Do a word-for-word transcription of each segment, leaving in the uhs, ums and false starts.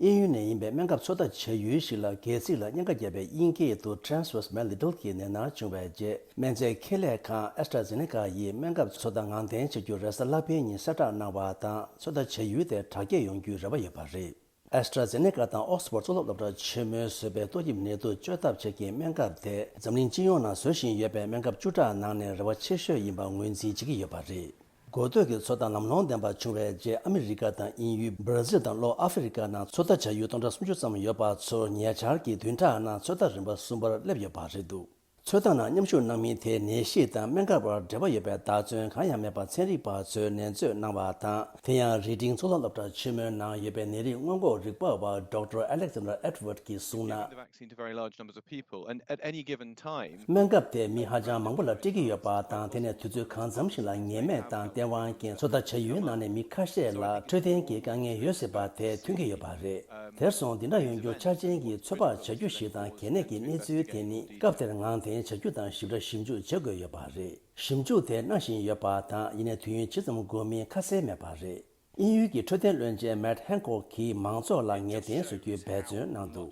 དབྱིན་ཡུལ་ནས་ཡིན་པའི་སྨན་ཁབ་ཚོད་ལྟ་བྱ་ཡུལ་ཞིག་ལ་སྒལ་ཚིགས་ལ་གཉན་ཁ་བརྒྱབ་པའི་དབྱིན་སྐད་དུ་Transverse Malleolithia གི་ནད་མནར་བྱུང་བའི་རྗེས། སྨན་རྫས་ཁེ་ལས་ཁང་AstraZeneca ཡིས་སྨན་ཁབ་ཚོད་ལྟ་ངང་འདེང་བྱ་རྒྱུར་རེས་གཟའ་ལྷག་པའི་ཉིན་གསལ་བསྒྲགས་གནང་བ་དང་། ཚོད་ལྟ་བྱ་ཡུལ་དེ་དྲག་སྐྱེད་ཡོང་རྒྱུའི་རེ་བ་ཡོད་པ་རེད། AstraZeneca དང་Oxford གཙུག་ལག་སློབ་གྲྭ་ཆེན་མོས་བཟོས་པའི་ཏོག་དབྱིབས་ནད་དུག་བཅོས་ཐབས་བྱེད་མཁན་སྨན་ཁབ་དེ་འཛམ་གླིང་སྤྱི་ཡོངས་ནང་བཟོ་བཞིན་ཡོད་པའི་སྨན་ཁབ་བཅུ་ཕྲག་ནང་ནས་རེ་བ་ཆེ་ཤོས་ཡིན་པ་ངོས་འཛིན་བྱེད་ཀྱི་ཡོད་པ་རེད། འགོ་སྟོད་ཀྱི་ཚོད་ལྟ་ལམ་ལྷོང་ལྡན་པ་བྱུང་བའི་རྗེས། ཨ་མི་རི་ཀ་དང་དབྱིན་ཡུལ། སྦྲ་ཟིལ་དང་ལྷོ་ཨ་ཧྥེ་རི་ཀ་ནང་ཚོད་ལྟ་བྱ་ཡུལ་སྟོང་ཕྲག་སུམ་ཅུ་ཙམ་ཡོད་པ་ཚོར་ཉེ་ཆར་གྱི་བདུན་ཕྲག་ནང་ཚོད་ལྟ་རིམ་པ་གསུམ་པར་སླེབས་ཡོད་པ་རེད་འདུག་ཚོད་ལྟ་ནང་མཉམ་ཞུགས་གནང་མི་དེ་ནད་གཞི་དང་སྨན་ཁབ་བར་འབྲེལ་བ་ཡོད་པའི་བརྡ་མཚོན་གང་ཡང་མེད་པར། ཚན་རིག་པ་ཚོས་ནན་བརྗོད་གནང་བ་དང་། དེ་ཡང་རི་ཏིང་གཙུག་ལག་སློབ་གྲྭ་ཆེན་མོའི་ནང་ཡོད་པའི་ནད་རིགས་སྔོན་འགོག་རིག་པ་བ་Doctor Alexander Edward གྱིས་གསུངས་ན། Giving the vaccine to very large numbers of people, and at any given time, སྨན་ཁབ་དེ་མི་ཧ་ཅང་མང་པོ་ལ་སྤྲད་ཀྱི་ཡོད་པ་དང་། དེ་ནས་དུས་ཚོད་གང་འཚམ་ཞིག་ལ་ངེས་མེད་དང་བརྟེན་དབང་རྐྱེན་ཚོད་ལྟ་བྱ་ཡུལ་ནང་ནས་མི་ཁ་ཤས་ལ་འཕྲོད་བསྟེན་གྱི་དཀའ་ངལ་ཡོད་སྲིད་པ་དེ་ཐོན་གྱི་ཡོད་པ་རེད། དེར་སོང་འདི་འདྲ་ཡོང་རྒྱུ་ཆ་རྐྱེན་གྱིས་ཚོད་དཔག་བྱ་རྒྱུ་ཞིག་དང་། གལ་གནད་ཀྱི་གནས་ཚུལ་དེ་ནི་སྐབས་དེར་ངང་འཐེན་བྱ་རྒྱུ་དང་ཞིབ་ཕྲ་ཞིབ་འཇུག་བྱེད་དགོས་ཡོད་པ་རེད། ཞིབ་འཇུག་དེ་གནང་བཞིན་ཡོད་པ་དང་། ཡིན་ནའི་དུས་ཡུན་ཇི་ཙམ་འགོར་མིན་ཁ་གསལ་མེད་པ་རེད། དབྱིན་ཡུལ་གྱི་འཕྲོད་བསྟེན་བློན་ཆེན་Matt Hancock གིས་མང་ཚོགས་ལ་ངེས་གཏན་བཟོ་རྒྱུའི་འབད་བརྩོན་གནང་འདུག་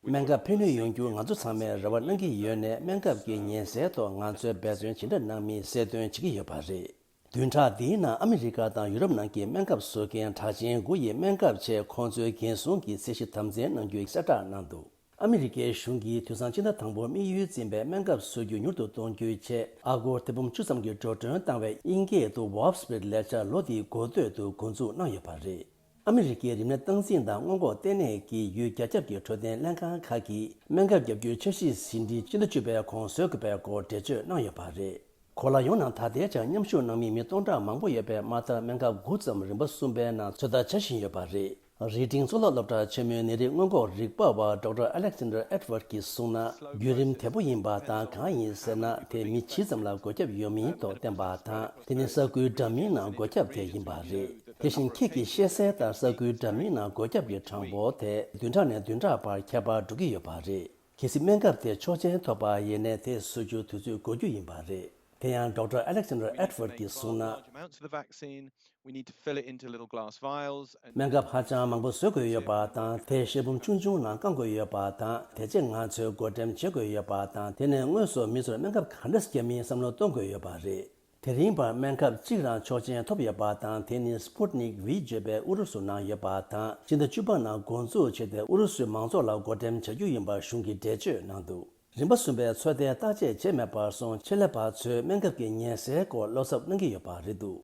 སྨན་ཁབ་ཕན་ནུས་ཡོང་རྒྱུ་ང་ཚོ་ཚང་མས་རེ་བ་གནང་གི་ཡོད་ནས། སྨན་ཁབ་ཀྱི་ཉེན་སེལ་ཐོག་ང་ཚོས་འབད་བརྩོན་ཇི་འདྲ་གནང་མིན་གསལ་སྟོན་བྱེད་ཀྱི་ཡོད་པ་རེད། བདུན་ཕྲག་འདིའི་ནང་ཨ་མི་རི་ཀ་དང་ཡུ་རོབ་ནང་གི་སྨན་ཁབ་བཟོ་མཁན་གྲགས་ཅན་དགུ་ཡིས་སྨན་ཁབ་ཆེད་ཁོང་ཚོའི་འགན་སྲུང་གི་ཚད་གཞི་དམ་འཛིན་གནང་རྒྱུའི་གསལ་བསྒྲགས་གནང་འདུག་ཨ་མི་རི་ཀའི་གཞུང་གིས་དུས་སང་སྤྱི་ཟླ་དང་པོར་དམིགས་ཡུལ་འཛིན་པའི་སྨན་ཁབ་བཟོ་རྒྱུ་མྱུར་དུ་གཏོང་རྒྱུའི་ཆེད། ཨ་སྒོར་ཐེར་འབུམ་བཅུ་ཙམ་གྱི་འགྲོ་གྲོན་བཏང་བའི་དབྱིན་སྐད་དུ་Warp Speed ལས་འཆར་ལོ་འདིའི་འགོ་སྟོད་དུ་འགོ་འཛུགས་གནང་ཡོད་པ་རེད། ཨ་མི་རི་ཀའི་རིམས་ནད་སྟངས་འཛིན་དང་སྔོན་འགོག་ལྟེ་གནས་ཀྱི་ཡུལ་རྒྱ་ཁྱབ་ཀྱི་འཕྲོད་བསྟེན་ལྷན་ཁང་ཁག་གིས། སྨན་ཁབ་བརྒྱབ་རྒྱུའི་འཆར་གཞི་ཟིན་བྲིས་སྤྱི་ཟླ་བཅུ་པའི་གོང་བཟོ་དགོས་པའི་སྐོར་འགྲེལ་བརྗོད་གནང་ཡོད་པ་རེད། གོ་ལ་ཡོངས་ནང་ད་ལྟའི་ཆར་མཉམ་ཞུགས་གནང་མི་མི་སྟོང་ཕྲག་མང་པོ་ཡོད་པའི་དམག་འཐབ་སྨན་ཁབ་དགུ་ཙམ་རིམ་པ་གསུམ་པའི་ནང་ཚོད་ལྟ་བྱ་བཞིན་ཡོད་པ་རེད། རི་ཏིང་གཙུག་ལག་སློབ་གྲྭ་ཆེན་མོའི་ནད་རིགས་སྔོན་འགོག་རིག་པ་བ་Doctor Alexander Edward གྱིས་གསུངས་ན། བརྒྱུད་རིམ་དལ་པོ་ཡིན་པ་དང་། གང་ཡིན་ཟེར་ན། དེ་མི་ཇི་ཙམ་ལ་འགོས་ཁྱབ་ཡོད་མིན་ཐོག་བསྟན་པ་དང་། དེ་ནི་ས་ཁུལ་འདྲ་མིན་ནང་འགོས་ཁྱབ་དེ་ཡིན་པ་རེད། དེ་བཞིན་ཁྱེད་ཀྱིས་ཤེས་གསལ་ལྟར། ས་ཁུལ་འདྲ་མིན་ནང་འགོས་ཁྱབ་ཀྱི་གྲངས་འབོར་དེ་བདུན་ཕྲག་ནས་བདུན་ཕྲག་བར་ཁྱད་པར་འགྲོ་གི་ཡོད་པ་རེད། གལ་སྲིད་སྨན་ཁབ་དེ་ཆོག་མཆན་ཐོབ་པ་ཡིན་ནའི། དེ་བཟོ་རྒྱུར་དུས་ཚོད་འགོར་རྒྱུ་ཡིན་པ་རེད། དེ་ཡང་Doctor Alexander Edward གྱིས་གསུངས་ན། Large amounts of the vaccine, we need to fill it into little glass vials and སྨན་ཁབ་ཧ་ཅང་མང་པོ་བཟོ་དགོས་ཡོད་པ་དང་། དེ་ཤེལ་བུམ་ཆུང་ཆུང་ནང་བཀང་དགོས་ཡོད་པ་དང་། དེ་རྗེས་ང་ཚོས་བགོ་འགྲེམས་བྱེད་དགོས་ཡོད་པ་དང་། དེ་ནས་དངོས་སུ་མི་ཚོར་སྨན་ཁབ་ག་འདྲ་བརྒྱབ་མིན་བསམ་བློ་གཏོང་དགོས་ཡོད་པ་རེད། དེ་རིང་བར་སྨན་ཁབ་གཅིག་རང་ཆོག་མཆན་ཐོབ་ཡོད་པ་དང་། དེ་ནི་Sputnik V བརྗོད་པའི་ཨུ་རུ་སུ་ནང་ཡོད་པ་དང་། སྤྱི་ཟླ་བཅུ་པ་ནང་འགོ་འཛུགས་བྱས་ཏེ། ཨུ་རུ་སུའི་མང་ཚོགས་ལ་བགོ་འགྲེམས་བྱ་རྒྱུ་ཡིན་པ་གཞུང་གིས་འགྲེལ་བརྗོད་གནང་འདུག་རིམ་པ་གསུམ་པའི་ཚོད་ལྟའི་བརྟག་དཔྱད་བྱས་མེད་པར་སོང་། ཆེད་ལས་པ་ཚོས་སྨན་ཁབ་ཀྱི་ཉེན་སེལ་སྐོར་བློ་འཚབ་གནང་གི་ཡོད་པ་རེད་འདུག